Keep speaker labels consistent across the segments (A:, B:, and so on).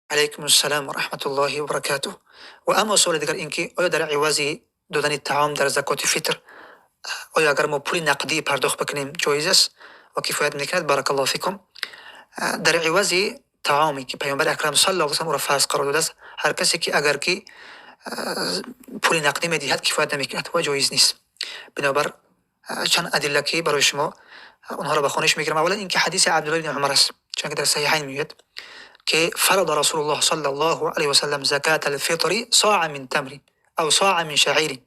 A: Алайкум ассалом ва раҳматуллоҳи ва баракатуҳ. Ва аммо суоли дигар ин ки оё дар ивази додани таом дар закоти фитр, оё агар мо пули нақдӣ пардохт бикунем, ҷоиз аст ва кифоят мекунад? Баракаллоҳу фикум. Дар ивази таоме ки Паёмбари акрам саллаллоҳу алайҳи васаллам ӯро фарз қарор додааст, ҳар касе ки агар ки пули нақдӣ медиҳад, кифоят намекунад ва ҷоиз нест. Бинобар чанд адилла ки барои шумо онҳоро ба хониш мегирам. Аввалан ин ки ҳадиси Абдуллоҳ ибни Умар аст, чунки дар Саҳиҳайн меояд ки фарада Расулуллоҳ саллаллоҳу алайҳи васаллам закатал фитри соъа мин тамрин ав соъа мин шаъирин.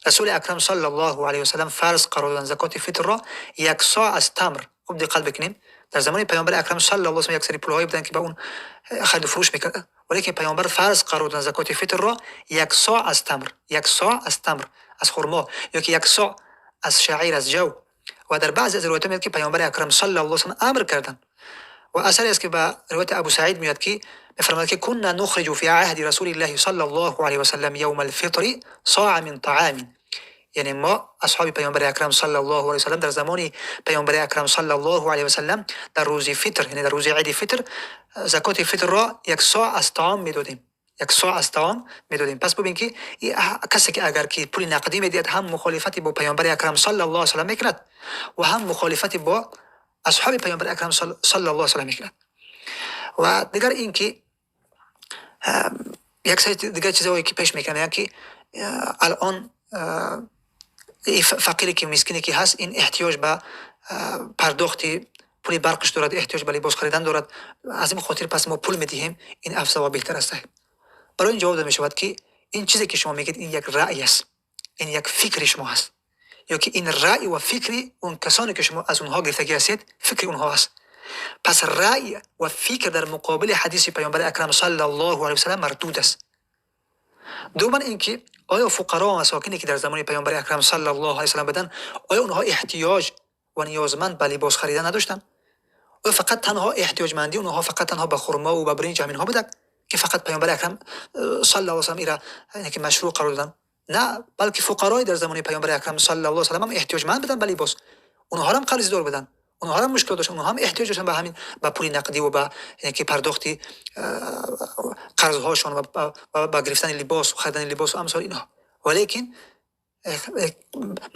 A: Расули акрам саллаллоҳу алайҳи васаллам фарз қарор доданд закоти фитрро як соъ аз тамр. Хуб диққат бикунем, дар замони Паёмбари акрам саллаллоҳу алайҳи васаллам як сари пулҳое буданд ки ба он хариду фурӯш мекарданд, валекин Паёмбар фарз қарор доданд закоти фитрро як соъ аз тамр, як соъ аз тамр, аз хурмо ё ки як соъ аз шаъир, аз ҷав. Ва дар баъзе аз ривоятҳо меояд ки Паёмбари акрам саллаллоҳу алайҳи васаллам амр карданд. Ва асаре аст ки ба ривояти Абу Саид меояд ки мефармояд ки кунна нухриҷу фи аҳди расулиллаҳи саллаллоҳу алайҳи васаллам явмал фитри соъа мин таъамин. Яъне мо асҳоби Паёмбари акрам саллаллоҳу алайҳи васаллам дар замони Паёмбари акрам саллаллоҳу алайҳи васаллам дар рӯзи фитр, яъне дар рӯзи иди фитр, закоти фитрро як соъ аз таом медодем, як соъ аз таом медодем. Пас бубин ки касе ки агар ки пули нақдӣ медиҳад, ҳам мухолифати бо Паёмбари акрам саллаллоҳу алайҳи васаллам мекунад ва ҳам мухолифати бо асҳоби Паёмбари акрам саллаллоҳу алайҳи васаллам мекунад. Ва дигар ин ки як сари дигар чизҳое ки пеш мекунад, мегӯянд ки алон фақире ки, мискине ки ҳаст, ин эҳтиёҷ ба пардохти пули барқш дорад, эҳтиёҷ ба либос харидан дорад, аз ин хотир пас мо пул медиҳем, ин афзал ва беҳтар аст. Барои ин ҷавоб дода мешавад ки ин чизе ки шумо мегӯед, ин як раъй аст, ин як фикри шумо ҳаст, ё ки ин раъй ва фикри он касоне ки шумо аз онҳо гирифтагӣ ҳастед, фикри онҳо аст. Пас раъй ва фикр дар муқобили ҳадиси Паёмбари акрам саллаллоҳу алайҳи васаллам мардуд аст. Дуввуман ин ки оё фуқаро ва масокине ки дар замони Паёмбари акрам саллаллоҳу алайҳи васаллам буданд, оё онҳо эҳтиёҷ ва ниёзманд ба либос харидан надоштанд? Оё фақат танҳо эҳтиёҷмандии онҳо фақат танҳо ба хурмо ва ба биринҷ ҳаминҳо буданд ки фақат Паёмбари акрам саллаллоҳу алайҳи васаллам ира ки машрӯъ қарор доданд? На, балки фуқарои дар замони Паёмбари акрам саллаллоҳу алайҳи васаллам ҳам эҳтиёҷманд буданд ба либос, онҳо ҳам қарздор буданд, онҳо ҳам мушкил доштанд, онҳо ҳам эҳтиёҷ доштанд ба ҳамин, ба пули нақдӣ ва ба ки пардохти қарзҳошон ва ба гирифтани либос, харидани либос ва амсоли инҳо. Валекин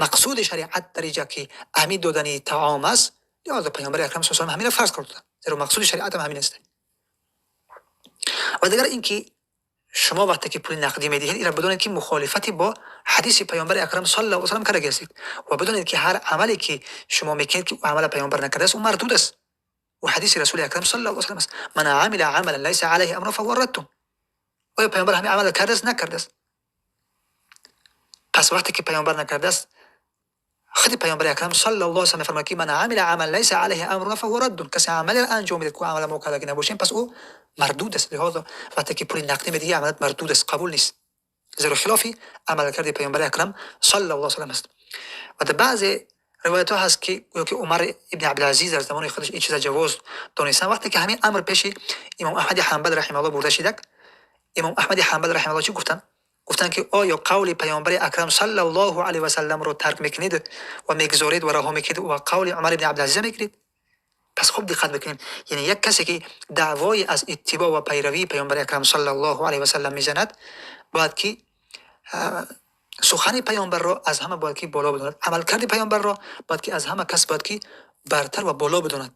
A: мақсуди шариат дар инҷа ки ҳамин додани таом аст, лиҳозо Паёмбари акрам саллаллоҳу алайҳи васаллам ҳаминро фарз қарор доданд, зеро мақсуди шариат ҳам ҳамин аст. Ва дигар ин ки шумо вақте ки пули нақдӣ медиҳед, инро бидонед ки мухолифати бо ҳадиси Паёмбари акрам саллаллоҳу алайҳи васаллам карда ҳастед. Ва бидонед ки ҳар амале ки шумо мекунед ки амала Паёмбар накардааст, ӯ мардуд аст. Ӯ ҳадиси Расули акрам саллаллоҳу алайҳи васаллам аст: ман амила амалан лайса алайҳи амрун фаҳува раддун. Оё Паёмбар ҳамин амалро кардааст, накардааст? Пас вақте ки Паёмбар накардааст, худи Паёмбари акрам саллаллоҳу алайҳи васаллам мефармояд ки ман амила амалан лайса алайҳи амруна фаҳува раддун. Касе амалеро анҷом медиҳад ки амала мо кардагӣ набошем, пас ӯ мардуд аст. Лиҳозо вақте ки пули нақдӣ медиҳӣ, амалат мардуд аст, қабул нест, зеро хилофи амалкарди Паёмбари акрам саллаллоҳу алайҳи васаллам аст. Ва дар баъзе ривоятҳо ҳаст ки гӯё ки Умар ибни Абдулазиз дар замони худаш ин чиза ҷавоз донистанд. Вақте ки ҳамин амр пеши Имом Аҳмади Ҳанбал раҳимаҳуллоҳ бурда шидак, Имом Аҳмади Ҳанбал раҳимаҳуллоҳ чӣ гуфтанд? Гуфтанд ки оё қавли Паёмбари акрам саллаллоҳу алайҳи васалламро тарк мекунед ва мегузоред ва раҳо мекунед ва қавли Умар ибни Абдулазиза мекунед? Пас хуб диққат бикунем, яъне як касе ки даъвои аз иттибоъ ва пайравии Паёмбари акрам саллаллоҳу алайҳи васаллам мезанад, бояд ки сухани Паёмбарро аз ҳама бояд ки боло бидонад, амалкарди Паёмбарро бояд ки аз ҳама кас бояд ки бартар ва боло бидонад.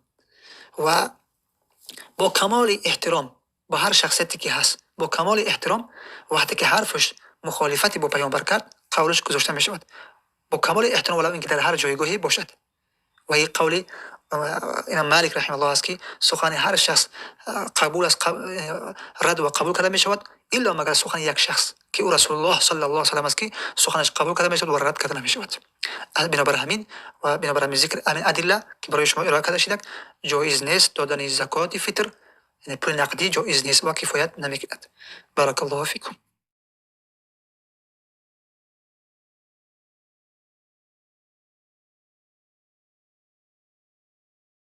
A: Ва бо камоли эҳтиром бо ҳар шахсияте ки ҳаст, бо камоли эҳтиром, вақте ки ҳарфаш мухолифати бо Паёмбар кард, қавлаш гузошта мешавад бо камоли эҳтиром, валав ин ки дар ҳар ҷойгоҳе бошад. Ва ин қавли Имом Малик раҳимаҳуллоҳ аст ки сухани ҳар шахс қабул аст, рад ва қабул карда мешавад, илло магар сухани як шахс ки ӯ Расулуллоҳ саллаллоҳу алайҳи васаллам аст, ки суханаш қабул карда мешавад ва рад карда намешавад. Бинобар ҳамин ва бинобар ҳамин зикр ҳамин адилла ки барои шумо ироа карда шидак, ҷоиз нест додани закоти фитр, яъне пули нақдӣ ҷоиз нест ва кифоят намекунад. Баракаллоҳу фикум.